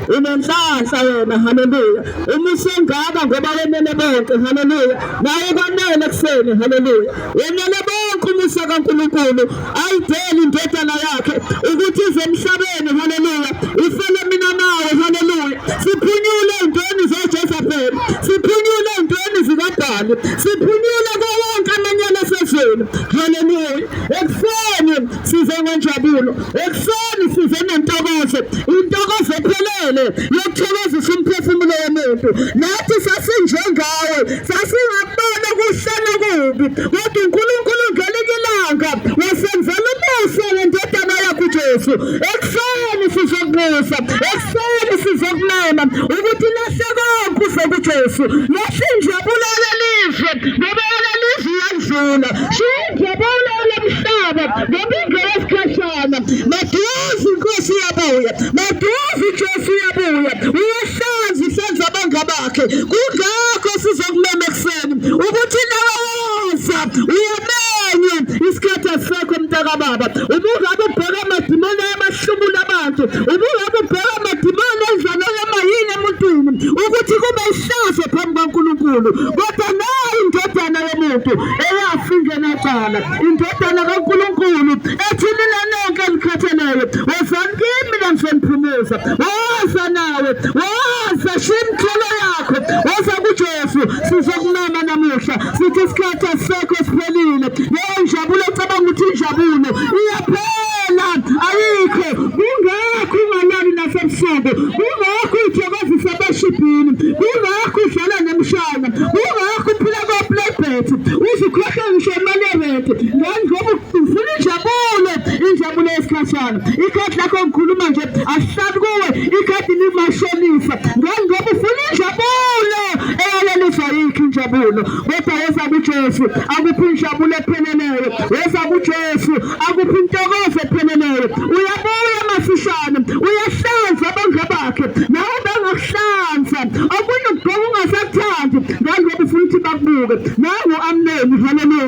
Unenhlanhla wena, haleluya. Umusa ongaka ngoba wenele bonke, haleluya. Nawe kwanele ekuseni, haleluya. Wenele bonke umusa kaNkulunkulu ayideli indodana yakhe ukuthi ize emhlabeni, haleluya. Ifele mina nawe, haleluya. Siphunyule ey'ntweni zoJezebeli, siphunyule ey'ntweni zikaBhali, siphunyule kowonke amanyala asezweni, haleluya. Ekuseni size ngenjabulo, ekuseni size nentokozo, intokozo ephelele yokuthokozisa umphefumulo womuntu. Nathi sasinjengawe, sasingakubona kuhle nokubi, kodwa uNkulunkulu ngelinye ilanga wasenzela umusa ngendodana yakhe uJesu. Ekuseni sizokubusa, ekuseni sizokumema ukuthi lahle konke uze kuJesu. Lahle injabulo yalelizwe ngoba yalelizwe iyadlula. Shiya injabulo yalomhlaba ngoba ingeyesikhashana. Maduze inkosi iyabuya, maduze uJesu uyabuya. Uyahlanza uhlanza abangabakhe. Kungakho sizokumema ekuseni ukuthi nawe woza uyamenywa. Isikhathi asisekho mntakababa. Ubungabe ubheka amadimoni amahlubula abantu, ubungabe ubheka amadimoni enza noma yini emuntwini ukuthi kube ihlazo phambi kwaNkulunkulu, kodwa nayo indodana yomuntu eyafa ingenacala, indodana kaNkulunkulu ethi nina nonke enikhatheleyo wozani kimi mina ngizoniphumuza. Woza nawe, woza, shiya imithwalo yakho, woza kuJesu. Sizokumema namuhla, sithi isikhathi asisekho, siphelile. Leyo njabulo ocabanga ukuthi injabulo iyaphela, ayikho. Kungakho ungalali nasebusuku, kungakho uthokozisa abashibhini, kungakho udlala nemshana, kungakho uphila ko-playbet, uze ukhohlwe ngisho imali yerenti. Ngani? Ngoba ufuna injabulo, injabulo yesikhashana. Ikhadi lakho ngikhuluma nje asihlali kuwe, ikhadi limashonisa. Ngani? Ngoba ufuna injabulo eyaleliswa yikho injabulo. Kodwa weza kuJesu akuphi injabulo epheleleyo, weza kuJesu akuphi intokozo epheleleyo. Uyabuya masishane, uyahlanza abangabakhe, nawe bangakuhlanza. Okunye ukugqoka ungasakuthandi, ngani? Ngoba ufuna ukuthi bakubuke. Nangu Amneni, haleluya.